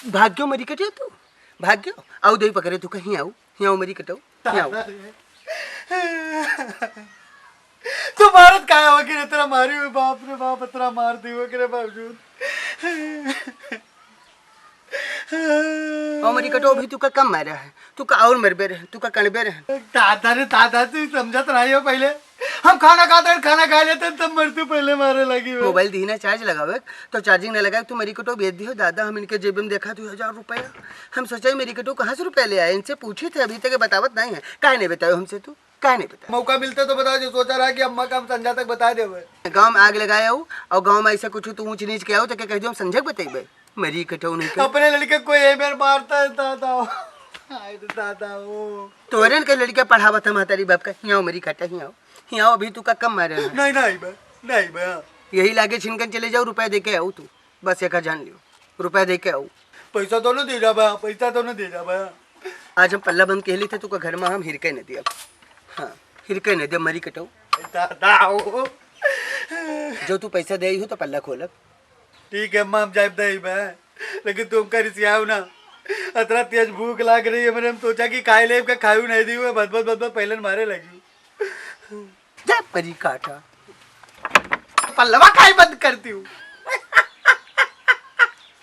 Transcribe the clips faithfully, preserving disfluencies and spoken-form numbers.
भाग्यो मरी कटे तू, भाग्यो। आऊ दे पकड़े तू कहीं आऊ, हियाँ मरी कटो, हियाँ आऊ। तू मारत काहे हो कि रे, तेरा मारी हुई बाप रे बाप, इतना मार दी हो कि रे बावजूद। ओ मरी कटो, अभी तू का कम मारा है, तू का और मरबे रहे, तू का कणबे रहे। दादा रे दादा, तू समझत नहीं हो पहले। हम खाना खाते हैं, खाना खा लेते हैं, तब मरते पहले मारे लगी हो। मोबाइल दीना चार्ज लगावे, तो चार्जिंग न लगावे, तू मरी कटो भेज दियो। दादा, हम इनके जेब में देखा तू हजार रुपया। हम सोचा मरी कटो कहाँ से रुपया ले आए, इनसे पूछी थे, अभी तक ये बतावत नहीं है। काहे नहीं बतायो हमसे तू? काहे नहीं बतायो? मौका मिलता तो बता दे, सोचा रहा कि अम्मा का हम संझा तक बता देवे। गाँव में आग लगाए आऊ और गाँव में ऐसा कुछ तू ऊंच नीच के आऊ तो क्या कह दियो हम संझा के बतेबे? मरी कटो नहीं कर। अपने लड़के को ये बेर मारता है दादा। हाय रे दादा हो। तोहरे इनके लड़किया पढ़ावत है महतारी बाप का, हियाँ मरी कटा, हियाँ, हियाँ अभी तू का कम मारे ना। नहीं, नहीं बे, नहीं बे। यही लागे छिनकन चले जाओ, रुपया दे के आओ तू, बस एक जान लियो, रुपया दे के आओ। पैसा तो न दे जा बे, पैसा तो न दे जा बे। आज हम पल्ला बंद कहली थे, तू का घर में हम हिरके न दिया। हाँ, हिरके न दिया, मरी कटो। दादा हो। जो तू पैसा दे हो तो पल्ला खोलब। ठीक है अम्मा, हम जाइब दही बे, लेकिन तू हमका रिसियाओ ना। अतरा तेज भूख लाग रही है, हमरे हम सोचा कि खाए लेब का, खायू नहीं दी हुए, बस, बस, बस, बस, पहले मारे लगी। जा परी काटा। पल्लवा काहे बंद करती हूँ?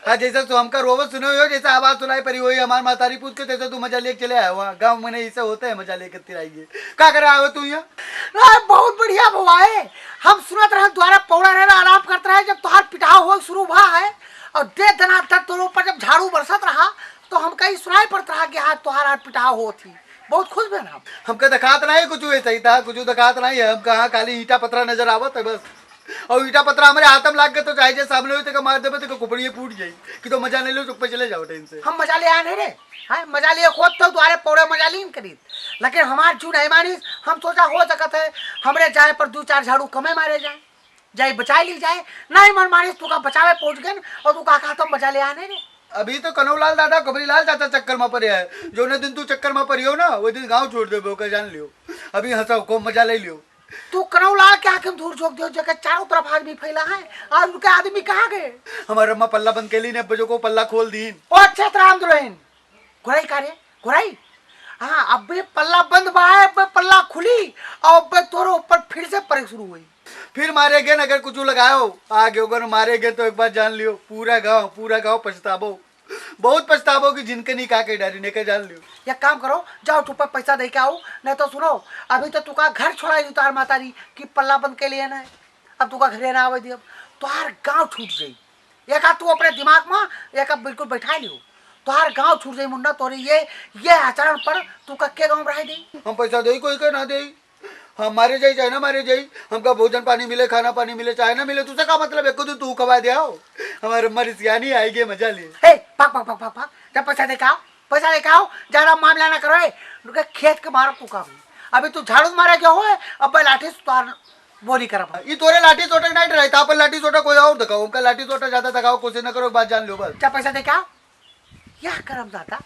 हाँ, जैसे तू हमका रोवत सुने हो, जैसे आवाज सुनाई पड़ी हुई हमार मातारी पूछ के, तैसे तू मजा लेके चले आए हो। हाँ, गाँव में नहीं, ऐसे होते हैं, मजा लेकर तिराइए। का करे आए हो तू यहाँ? अरे, बहुत बढ़िया बउआ है। हम सुनत रहे, द्वारा पौड़ा रहे, आराम करत रहे, जब तोहार पिटाव हो शुरू भा है और दे दनादन तोरे ऊपर जब झाड़ू बरसत रहा, तो हमका ई सुनाई पड़त रहा कि हाँ, तोहार आज पिटाव होत ही। बहुत खुश भेन हम। हमका देखात नहीं कुछ ऐसा ही था, कुछ देखात नहीं है। हमका हाँ, खाली ईंटा पत्थरा नजर आवत है बस। और ईंटा पत्थरा हमरे हाथ में लाग गए तो चाहे जे सामने हो, तेका मार देबे, तेका खोपड़िए फूट जाई। कि तो मजा नहीं लो, चुप पे चले जाओ टाइम से। हम मजा ले आए नहीं रे। हाँ, मजा लिए खुद तो द्वारे पौड़े मजा लीन करी। लेकिन हमार जू नहीं मानिस, हम सोचा हो सकत है, हमरे जाए पर दो चार झाड़ू कमे मारे जाए, जाए बचाए ली जाए। नहीं मन मानिस, तू का बचावे पहुंच गए और तू का कहा तुम मजा ले आए नहीं रे। अभी तो कनौलाल दादा, कबरीलाल चाचा चक्कर में पड़े है। जो ने दिन तू चक्कर में पड़ी हो ना, वो दिन गाँव छोड़ देबे, ओकर जान लियो। अभी हंसाओ, खूब मजा ले लियो। तू कनौलाल के आँख में धूर झोंक दियो, जेकर चारों तरफ आदमी फैला है, और उनके आदमी कहाँ गए? हमारे अम्मा पल्ला बंद के ली ने, बजो को पल्ला खोल दीन। ओ अच्छा, राम दुल्हन, घुराई का रे, घुराई? हाँ, अबे पल्ला बंद बा है, अबे पल्ला खुली, और अबे तोरो ऊपर फिर से परे शुरू हुई। फिर मारे गए, अगर कुछ लगाओ, आ गए, अगर मारे गए तो एक बात जान लियो, पूरा गाँव, पूरा गाँव पछताबो। बहुत पछताबो कि जिनके नहीं का के डारी, ने के जान लियो। एक काम करो, जाओ, तू पर पैसा दे के आओ, नहीं तो सुनो, अभी तो तू का घर छोड़ा दी तोहार मातारी कि पल्ला बंद के लिए ना है। अब तू का घरे ना आवे दियब, तोहार गाँव छूट जाई। एक आ तू अपने दिमाग में, एक आ बिल्कुल बैठा लियो, तोहार गाँव छूट जाई मुन्ना। तोरे ये, ये आचरण पर तू का के गाँव में रह दे? हम पैसा दे कोई के ना दे, हम मारे जाई चाहे ना मारे जाई, हमका भोजन पानी मिले, खाना पानी मिले चाहे ना मिले, तुझसे का मतलब? एक दिन तू खवा दे आओ, हमारे मरी सियानी आएगी मजा ले। हे, भाग, भाग, भाग, भाग, भाग, जा पैसा दे के आओ, पैसा दे के आओ, ज्यादा मामला ना करो, ए, उनके खेत के मारो तू काम। अभी तू झाड़ू मारे गया हो, अब मैं लाठी से तोहार बोली करब। ई तोरे लाठी सोटा नहीं डराई, था पर लाठी सोटा कोई और दिखाओ, उनका लाठी सोटा ज्यादा दिखाओ, कोशिश ना करो, एक बात जान लो बस। जा पैसा दे के आओ। यह करम दादा,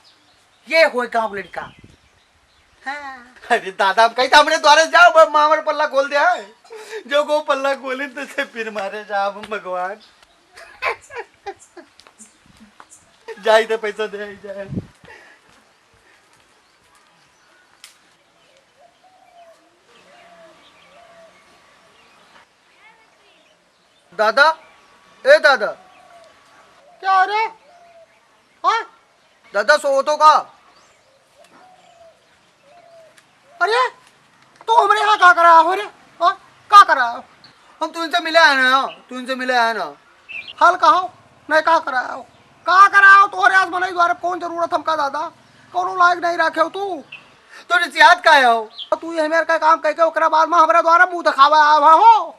ये होए गाँव लड़का। हाँ। अरे दादा, हम कहीं तो हमरे द्वारे से जाओ, बस माँ हमरे पल्ला खोल दे है। जो को पल्ला खोले तो से फिर मारे जा हम भगवान। जाई तो पैसा दे आई जाए। दादा, ए दादा। क्या रे? हाँ? दादा, सो तो का? अरे, तो हमरे यहाँ का करा हो रे? हाँ? का करा हो? हम तो इनसे मिले आए ना, तू इनसे मिले आए ना। हाल कहो, नहीं का करा हो? का करा हो? तोहरे आज मनई द्वारे कौन जरूरत हमका दादा? कौनो लायक नहीं रखे हो तू। तो रिसियात का है हो? तू ये मेरे का काम कह के ओकरा बाद में हमरा द्वारा मुंह दिखावा आवा हो।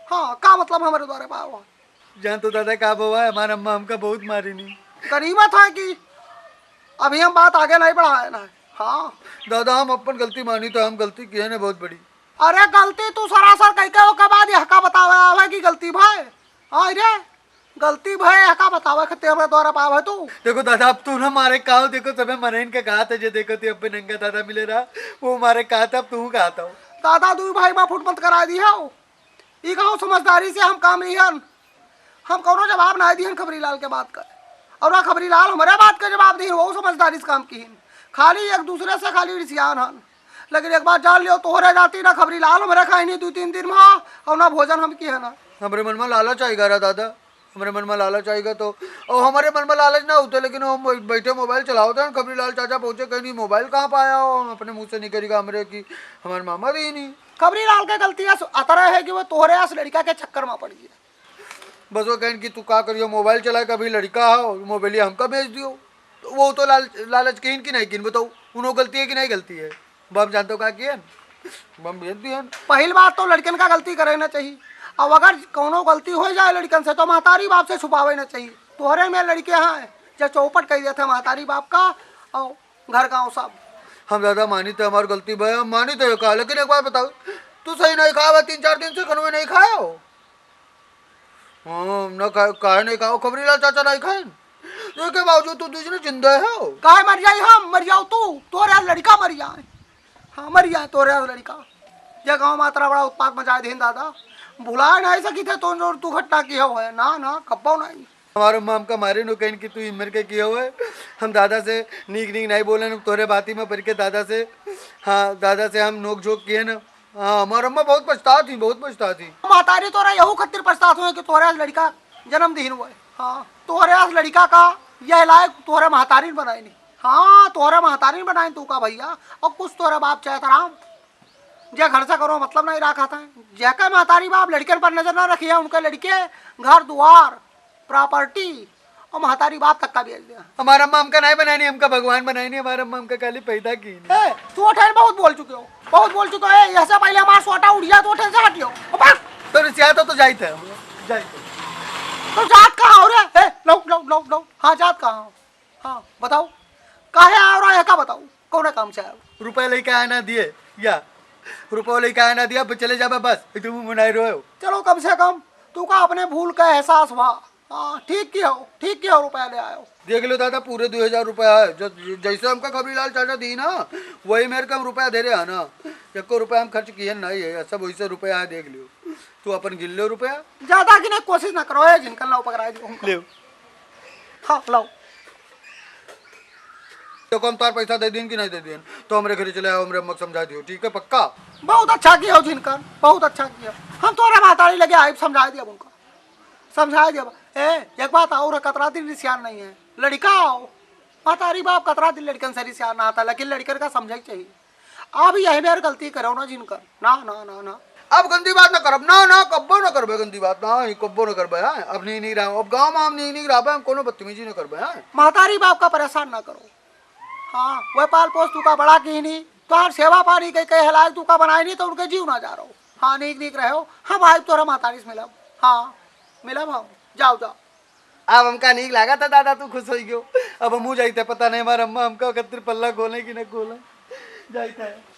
हाँ, का मतलब हमरे द्वारे बा हुआ? जान तो दादा का बा हुआ, हमार अम्मा हमका बहुत मारी नी। गनीमत है कि अभी हम बात आगे नहीं बढ़ाए ना। हाँ। दादा, हम अपन गलती मानी तो हम गलती किए ने बहुत बड़ी। अरे गलती तू सरासर कह के ओकर बाद यह का बतावे आवे कि गलती भाई? हाँ रे, गलती भाई यह का बतावे के तेरे द्वारा पावे तू? देखो दादा, अब तू ना मारे का हो, देखो सबे मरइन के कहा था जे देखो ती अब नंगा दादा मिले रहा, वो मारे कहा था, अब तू कहा था। दादा दुई भाई मा फुट मत करा दी हो। ई गाँव समझदारी से हम काम लिहन, हम कौनो जवाब ना दिहन खबरी लाल के बात का। और ना खबरी लाल हमरे बात के जवाब दीन, वो समझदारी से काम कीन। खाली एक दूसरे से खाली रिसियान हन। लेकिन एक बात जान लियो, तोहरे जाति ना खबरी लाल हमरे खाइनी दू तीन दिन मा, और ना भोजन हम किहे ना। हमरे मन मा लालच आइगा रा दादा, हमरे मन मा लालच आइगा तो, और हमरे मन मा लालच ना होते, लेकिन हम बैठे मोबाइल चलावत हैं, खबरी लाल चाचा पहुँचे, कहीं मोबाइल कहाँ पाया हो, हम अपने मुँह से निकलिगा हमरे कि हमारे मामा भी नहीं। खबरी लाल के गलती अस-, अतरा है कि वो तोहरे अस लड़का के चक्कर मा पड़ गया। बस वो कहें कि तू का करियो, मोबाइल चलाए, कभी लड़का हो, मोबाइल हमका बेच दियो। तो वो तो लाल-, लालच कीन कि नहीं कीन, बताओ, उन्हों गलती है कि नहीं गलती है? बाप जानते हो का किए? बम भेज दिए। पहली बात तो लड़कन का गलती करे ना चाहिए। अब अगर कौनो गलती हो जाए लड़कन से, तो महतारी बाप से छुपावे ना चाहिए। तोहरे में लड़के हैं, जो चौपट कर दिया था महतारी बाप का, और घर गाँव सब। हम दादा मानी तो हमारी गलती भय, हम मानी तो ये कहा, लेकिन एक बात बताओ, तू सही नहीं खाया, तीन चार दिन से खनवे नहीं खाया हो। हाँ, न खाए, काहे नहीं खाओ? खबरी लाल चाचा नहीं खाए। देखे बावजूद तू दूसरे जिंदा है हो। काहे मर जाई हम? मर जाओ तू, तोरे आज लड़का मर जाए। हाँ, मर जाए तोरे आज लड़का। ये गाँव में अतरा बड़ा उत्पात मचाए देन दादा। भुलाए नहीं सकी थे तो जो तू घटना की हो है। ना, ना, कब्बो नहीं। हमारे माम का मारे नो कहीं कि तू इमर के किया हुआ है। हम दादा से नीक नीक नहीं बोले, हम तोरे बाती में पढ़ के दादा से, हाँ, दादा से हम नोक झोंक किए ना। हाँ, हमार अम्मा बहुत पछतात ही, बहुत पछतात ही। महतारी तोरा यहू खातिर पछतात हुए कि तोहरे आज लड़का जन्म दीन हुए। हाँ, तोहरे आज लड़का का यह लायक तोहरे महतारी ने बनाए नहीं। हाँ, तोहरे महतारी ने बनाए तू का भैया, और कुछ तोहरे बाप चाहे तो राम, जे घर से करो मतलब नहीं रखा था, जेके महतारी बाप लड़कन पर नजर ना रखी है, उनके लड़के घर द्वार प्रॉपर्टी और महतारी बाप तक का बेच दिया। हमार अम्मा हमका नहीं बनाई नहीं, हमका भगवान बनाई नहीं, हमार अम्मा हमका खाली पैदा की नहीं। ए, तू ओठे बहुत बोल चुके हो, बहुत बोल चुके हो। ए, यह से पहले हमार सोटा उठ जाए तो ओठे से हटियो। ओ, भाग। तो रिसिया तो, तो जाइत है, जाइत है। तो जात कहाँ हो रे? ए, लो, लो, लो, लो। हाँ, जात कहाँ हो? हाँ, बताओ। काहे आ रहा है, का बताओ? कौन काम से आयो? रुपया लेके आया ना दिए, या रुपया लेके आया ना दिया, अब चले जाबे बस, इतने मुंह बनाए रहे हो। चलो, कम से कम तू का अपने भूल का एहसास हुआ। हाँ, ठीक किया हो, ठीक किया हो, रुपया ले आयो। देख लो दादा, पूरे दो हजार रुपया है। ज-, जैसे हमका खबरी लाल चाचा दी ना, वही मेरे कम रुपया दे रहे हैं ना। एको रुपया हम खर्च किए नहीं है, सब वैसे रुपया है, देख लियो। तू अपन गिन ले रुपया। ज्यादा गिने कोशिश ना करो, ए, जिनका लाओ पकड़ा दो। ले। हाँ, लाओ। देखो, हम तार पैसा दे दिन कि नहीं दे दिन, तो हमरे घरे चले आओ, हमरे अम्मा के समझा दियो, ठीक है, पक्का? बहुत अच्छा किया हो जिनकर, बहुत अच्छा किया। हम तोरा महतारी लगे आइब, समझा दिया उनका, समझा दिया। ए, एक बात और है, कतरा दिन रिसियान नहीं है, लड़का आओ, महतारी बाप कतरा दिन लड़कन से रिसियान ना आता, लेकिन लड़कन का समझे के चाहिए। अब यही बेर गलती करो ना जिनकर, ना, ना, ना, ना। अब गंदी बात ना करब, ना, ना, कब्बो ना करबे गंदी बात, ना, ही कब्बो ना करबे, हाँ? अब नहीं, नहीं रहा, अब गाँव में हम नहीं, नहीं रहबे, हम कोनो बदतमीजी ना करबे, हाँ? महतारी बाप का परेशान ना करो। हाँ, वह पाल पोस तू का बड़ा की नहीं, तोहार सेवा पानी के, के हलाल तू का बनाए नहीं, तो उनके जीव ना जा रहो। हाँ, नीक, नीक रहो, हम आइब तोरा महतारी से मिलब। हाँ, मिलब हम, जाओ, जाओ। अब हमका नीक लागत है दादा, तू खुश होई गयो। अब हमहू जाइत है, पता नहीं हमार अम्मा हमका खातिर पल्ला खोले कि ना खोले। जाइत है।